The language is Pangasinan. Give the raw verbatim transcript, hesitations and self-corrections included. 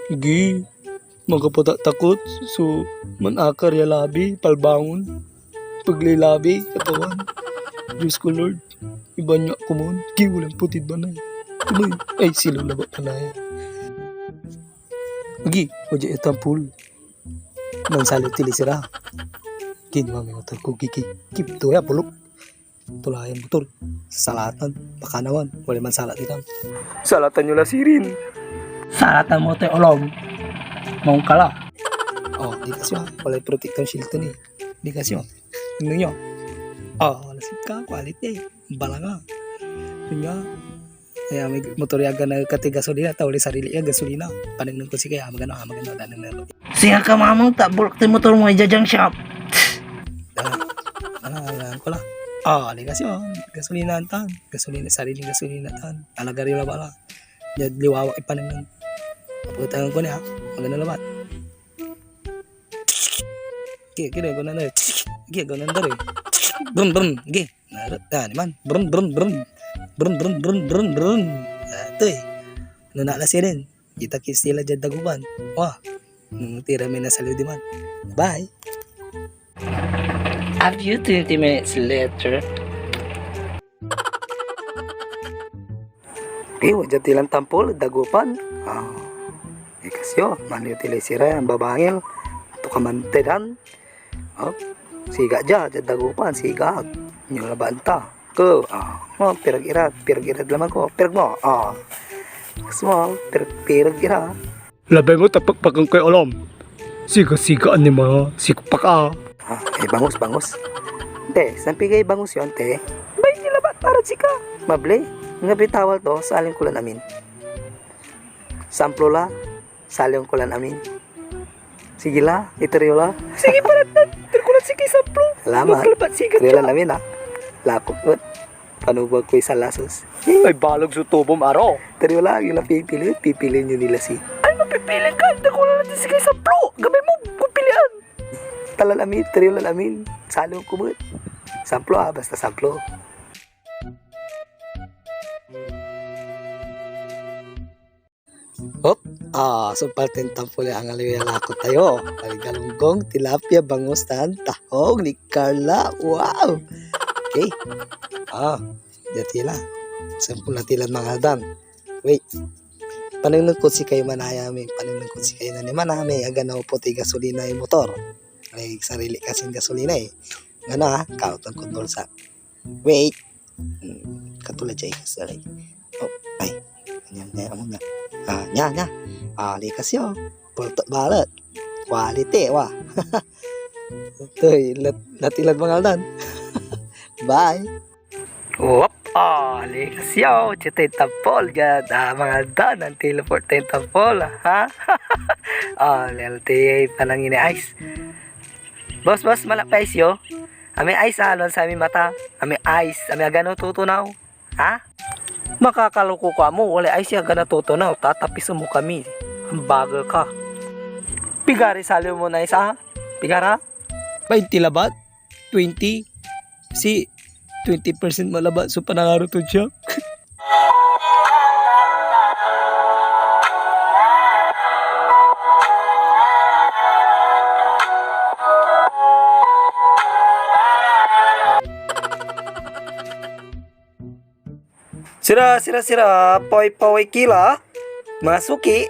Agi, makapatatakot so manakar ya labi, palbangon. Peglay labi, Katawan. Diyos ko, Lord, ibanyak komun. Agi, walan potid banay. Tuloy. Ay, silew labat manaya. Agi, wadia ya tampol. Mansaliw tilay sira. Kinma may motor ko, gigi. Kip to ya, bulok. Tulayan motor. Salatan, pakanawan. Walay mansalat itan. Salatan yo la sirin. Salatan mo toy olom. Maong ka la. Oh, di kasi, ah. Walay protection shield to ni. Di kasi, oh. Tingnan nyo. Oh, wala si ka, quality. Balanga. Yun nga. Kaya may motor ya gana kati gasolina, ta walay sarili ya gasolina. Panengneng ko si kaya, magano, ah, magano, danengneng. Siya ka mamang, ta bulak ti motor mo, ija junk shop. Ah, ah, ah, ko la. Ah, ali kasi, oh, gasolina tan. Gasolina, sarili gasolina tan. Alagar yo la bala. Diad liwawa ipanengneng. Aputangan ko ni, ha? Magano labat. Ki, ki, ko na, ki, ko na, dari. Brum, brum, ki. Narut, ah, ni man. Brum, brum, brum. Brum, brum, brum, brum, brum. Ah, ito eh. Ano na alas sirin? Kita-kits ti la diad dagopan. Wah. Hmm, tira may nasaliw diman. Bye. A few twenty minutes later. Eh, wadia ti lan tampol ed dagopan. Ah, eh, kasi, oh, maliw ti lay sira yan, babangil. Ato ka mantedan. Oh, siga dia, diad dagopan, siga. Inyo labat ta. Ko, ah, oh, pirag ira, pirag ira laman ko, pirag mo, ah. Kas mo, pirag, pirag ira. Labay mo ta pakpakan koy olom. Siga-sigaan ni mga sikpak, ah. Ah, eh, bangus, bangus. Te, sampigay bangus yon, te. Bay, di labat para sika. Mabli, nga pitawal to, salin ko lan amin. Samplo la, salin ko lan amin. Sige la, iter yo la. Sige, pala, iter ko lan sige, samplo. Salamat. Iter ko lan amin, ah. Lapok mo. Panubag koy salasos. Ay, baleg so tubom, aro. Iter yo la, yun ang pipili, pipilian yo ni la si. Ay, mapipili ka, iter ko lan sige, samplo. Gabay mo, pipilian. Talan amin, iter yo lan amin. Salin ko met. Samplo, ah, basta samplo. Hop, ah, sumpal tayon tampol ya angaliw ya lako tayo. Aligalunggong, tilapia, bangus, tan tahong ni Carla. Wow! Okay. Ah, dia ti la. Sampol na ti lan mangaldan. Wait. Panengneng kod sikayo manaya mi. Panengneng kod sikayo na ni manaya mi. Agano poti gasolina yung motor. Ay, sarili kasin gasolina eh. Ngano ha? Kaotan kod bulsa. Wait. Hmm, katulad siya, isa rin. Oh, ay. Yan, yan, yan, yan. Ah, yan, yan. Ah, likas yun. Pulto balat. Quality, wa. Ito'y lat-, latilad mangaldan. Bye. Wop, ah, likas yun. Siyatay tampol, gad, ah, mangaldan. Ang teleport tayo tampol, ha? Ah, L T A pa lang ini ice. Boss, boss, malapay ice yo. Amay ice alon sa amay mata. Amay ice, amay agano tutunaw. Ha? Makakaloko ka mo, walay ice ya agano tutunaw, tatapisen mo kami. Ang bagal ka. Pigari saliw mo na isa, ha? Pigara? Bainti labat? Twenty? Si twenty percent mo labat so panangaro tod siak. Sira, sira, sira, paway, paway kila, masuki.